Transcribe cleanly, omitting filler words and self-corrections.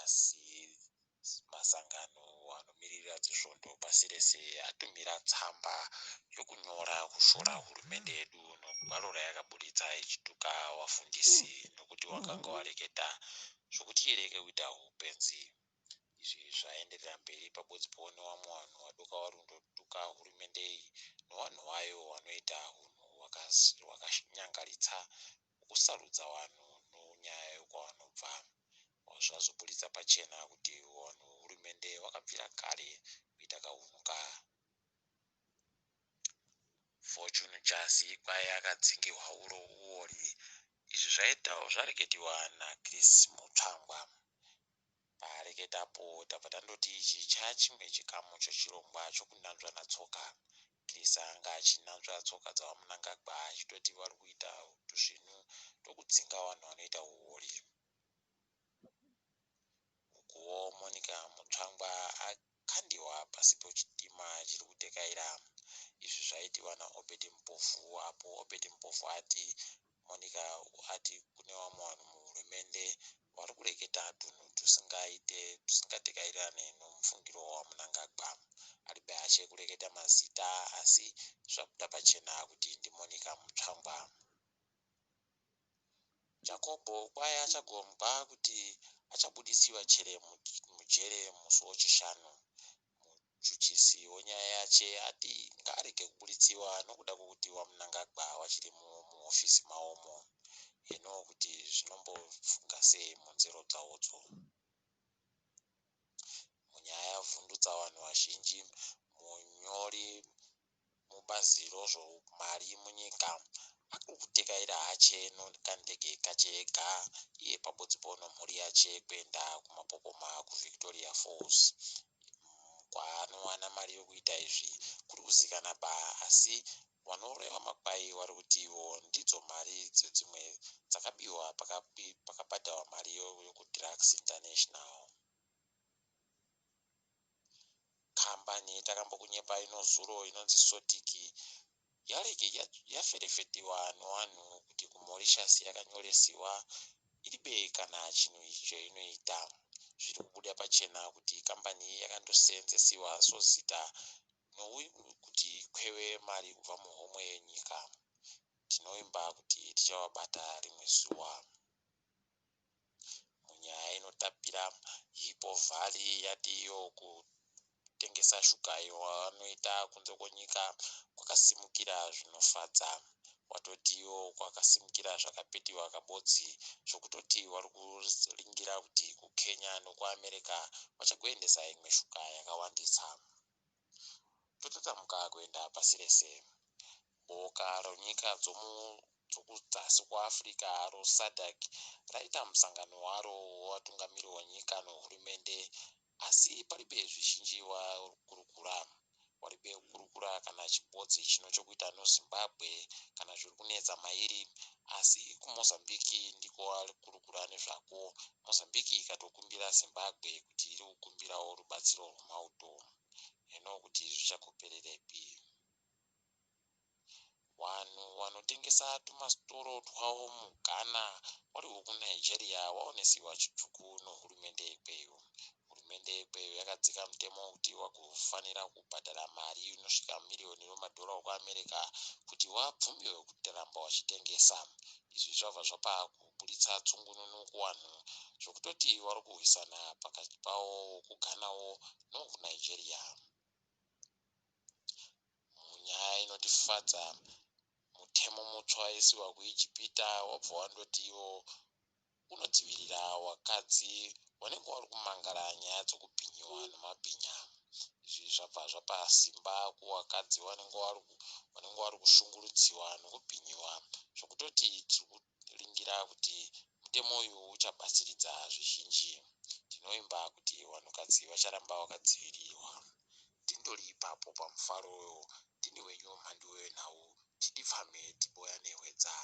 Asi masangano anomirira dzisvondo pasi rese atumira tsamba yokunyora kushora hurumende yedu nogwaro rayakaburitsa ichituka vafundisi nokuti wakanga wareketa zvokuti irege kuita hupenzi. Izvi zvaenderera mberi pabodzipo nevamwe vanhu vadoka vari kundotuka hurumende iyi nevanhu vayo vanoita hunhu hwakanyangaritsa hwokusarudza vanhu nenyaya yekwavanobva. Zvazoburitsa pachena kuti vanhu hurumende vakabvira kare kuita kahunhu ka. Fortune Chasi kwai akadzingirwa uro uori. Izvi zvaitawo zvareketiwa naChris Mutsvangwa. Paareketapo tabva tandoti ichi chachimwe chikamu chechirongwa chokunanzvana tsoka. Chris anga achinanzva tsoka dzaVaMnangagwa achitoti vari kuita tuzvinhu twokudzinga vanhu vanoita uori. Ukuwo Monica Mutsvangwa akandiwa pasi pechitima chiri kutekaira. Izvi zvaitiwa naObert Mpofu apo Obert Mpofu ati Monica ati kune vamwe vanhu muhurumende vari kureketa tunhu tusingaite tusingatekairane nomufungiro waMnangagwa. Aribe hache kureketa mazita asi zvabuda pachena kuti ndiMonica Mutsvangwa. Jakobho kwai achagombwa kuti achabudisiwa chere mujere musi weChishanu. Muchuchisi wenyaya yache ati ngaarege kubuditsiwa nokuda kwokuti VaMnangagwa vachiri muhofisi mavomo. Heno kuti zvinombofunga sei munzero dzawodzo. Munyaya yavhundutsa vanhu vazhinji, munyori mubazi rezvemari munyika ari kutekaira hache nokandege kache ega iye pabodzipo nomhuri yache kuenda kumapopoma kuVictoria Falls. Kwaanowana mari yokuita izvi kuri kuzikana ba asi vanoreva makwai vari kuti ivo ndidzo mari dzedzimwe dzakabiwa pakabhadharwa mari yokuDrugs International. Kambani takambokunyepa inozuro inonzi Sotic yarege yaferefetiwa nevanhu kuti kuMauritius yakanyoresiwa iribe kana chinhu chainoita. Zviri kubuda pachena kuti kambani iyi yakandoseenzesiwa sozita kuti ikweve mari kubva muhomwe yenyika. Tinovimba kuti tichavabata rimwe zuva. Munyaya inotapira, Hippo Valley yati iyo kutengesa shuga yavanoita kunze kwenyika kwakasimukira zvinofadza. Watoti iwo kwakasimukira zvakapetiwa kabodzi zvokutoti vari kuringira kuti kuKenya nekuAmerica vachagoendesa imwe shuga yakawandisa. Totatamuka kuenda pasi rese. Boka renyika dzokudzasi kuAfrica roSADC raita musangano waro wevatungamiri wenyika nehurumende asi paribe zvizhinji vakurukura. Waribe kukurukura kana chibodzi chino chokuita noZimbabwe kana zviri kunetsa mairi asi kuMozambique ndiko vari kukurukura nezvako. Mozambique ikatokumbira Zimbabwe kuti iri kukumbirawo rubatsiro rwemauto. Heno kuti zvichagopererepi. Vanhu vanotengesa tumasitoro twavo muGhana vari vekuNigeria vaonesiwa chitsvuku nehurumende yekweyo. Hurumende yekweyo yakadzika mutemo wekuti vagofanira kubhadhara mari inosvika miriyoni remadhora ekuAmerica kuti vabvumiwe kuramba vachitengesa. Izvi zvabva zvapa kuburitsa tsungununu kuvanhu zvokutoti vari kurwisana pakati pavo vekuGhanawo nevekuNigeria. Munyaya inotifadza, mutemo mutsva waisiwa kuIjipita wabva wandoti iwo unodzivirira vakadzi vanenge vari kumangara nyaya dzokubhinyiwa nemabhinya. Izvi zvabva zvapa simba kuvakadzi vanenge vari kushungurudziwa nokubhinyiwa zvokutoti tiri kuringira kuti mutemo uyu uchabatsiridza zvizhinji. Tinovimba kuti vanhukadzi vacharamba vakadzivirirwa. Tindori ipapo pamufaro uyo, ndini wenyu mhanduwe wenhau, tidipfame tiboyane hwedza.